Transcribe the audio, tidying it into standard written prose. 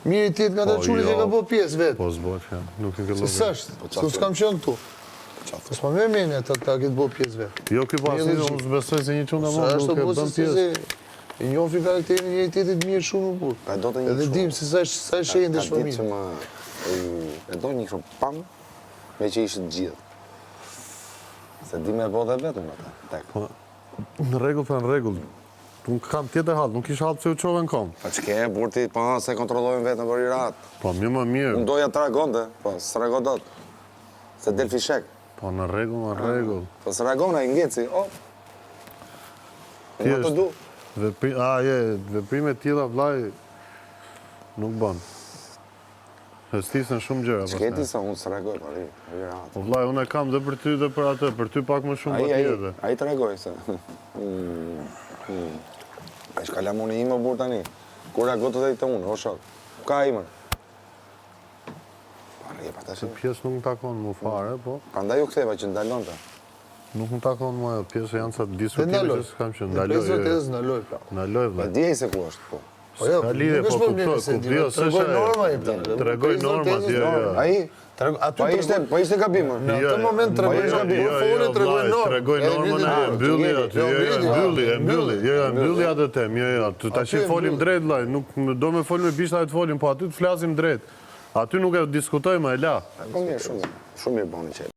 Miri ti jetë nga ata Po, çunat që jo. ka bo pjesë vetë. Po s'bëhet fjalë, nuk e ke Se llogari. s'është, se unë s'kam qenë këtu. Po s'ma merr mendja ta ta ketë bo pjesë vetë. Jo ky po asnjë, unë s'besoj se një çun Sa tamam është nuk e bo bën se pjesë. se e njohim karakterin e njëri tjetrit mirë shumë më burr. Pa, do të një Edhe kështu. dim se sa është sa është shenjtë është Ka ditë që familja. më... E do një kështu pam, me që ishit gjithë. Se di me bo dhe vetëm ata, tek. Po, në rregull, tha në rregull. Unë kam tjetër hall, nuk isha hall pse u çove në kom. Pa që ke, burr ti, po se kontrollojnë vetëm për i rahat. Po, mirë më mirë. Unë doja të reagonte, po s'reagon dot. Se del fishek. Po, në rregull, në rregull. Po s'reagon ai ngeci, o. Unë të du. Vepri, a, je, veprime të tilla vllai nuk bën. Hëstisën shumë gjëra Ç'ke ti sa unë s'reagoj, po rri, rri rahat. Po vllai, unë e kam dhe për ty dhe për atë, për ty pak më shumë Ai, ai, patjetër. ai të reagoj se. Mm, mm. Ai është kalamoni im o burr tani. Kur reagon të dhe të unë, o shok. Ku ka ai më? Pa rri, pa tash. Se pjesë nuk më takon mu fare, po. Prandaj u ktheva që ndalonte. Nuk më takon mua ajo pjesë, janë ca Dhe diskutime ndaloj. që s'kam që Dhe ndaloj. pjesë jo, jo. vërtetës ndaloj plak. Ndaloj vllai. E di ai se ku është, po. Po jo, Ka lidhje, nuk po është problemi kuptoj, se di, kuptoj, jo, tregoj s'është ajo. norma i plak. Tregoj normat, jo, jo. Ai, Aty po ishte, po ishte gabim. Në Jo, atë moment jo, tregoj jo, gabim. jo, Kur foli jo, tregoj vllai, normën. Tregoj Edhe normën ngriti e dorën. mbylli aty, jo, jo, e mbylli, e mbylli, jo, jo, e mbylli atë temë, jo, jo, të tash Aty e folim mbylli. drejt vllai, nuk do me fol me bishta të folim, po aty të flasim drejt. Aty nuk e diskutoj më, e la. Po mirë, shumë mirë. Shumë mirë boni që e.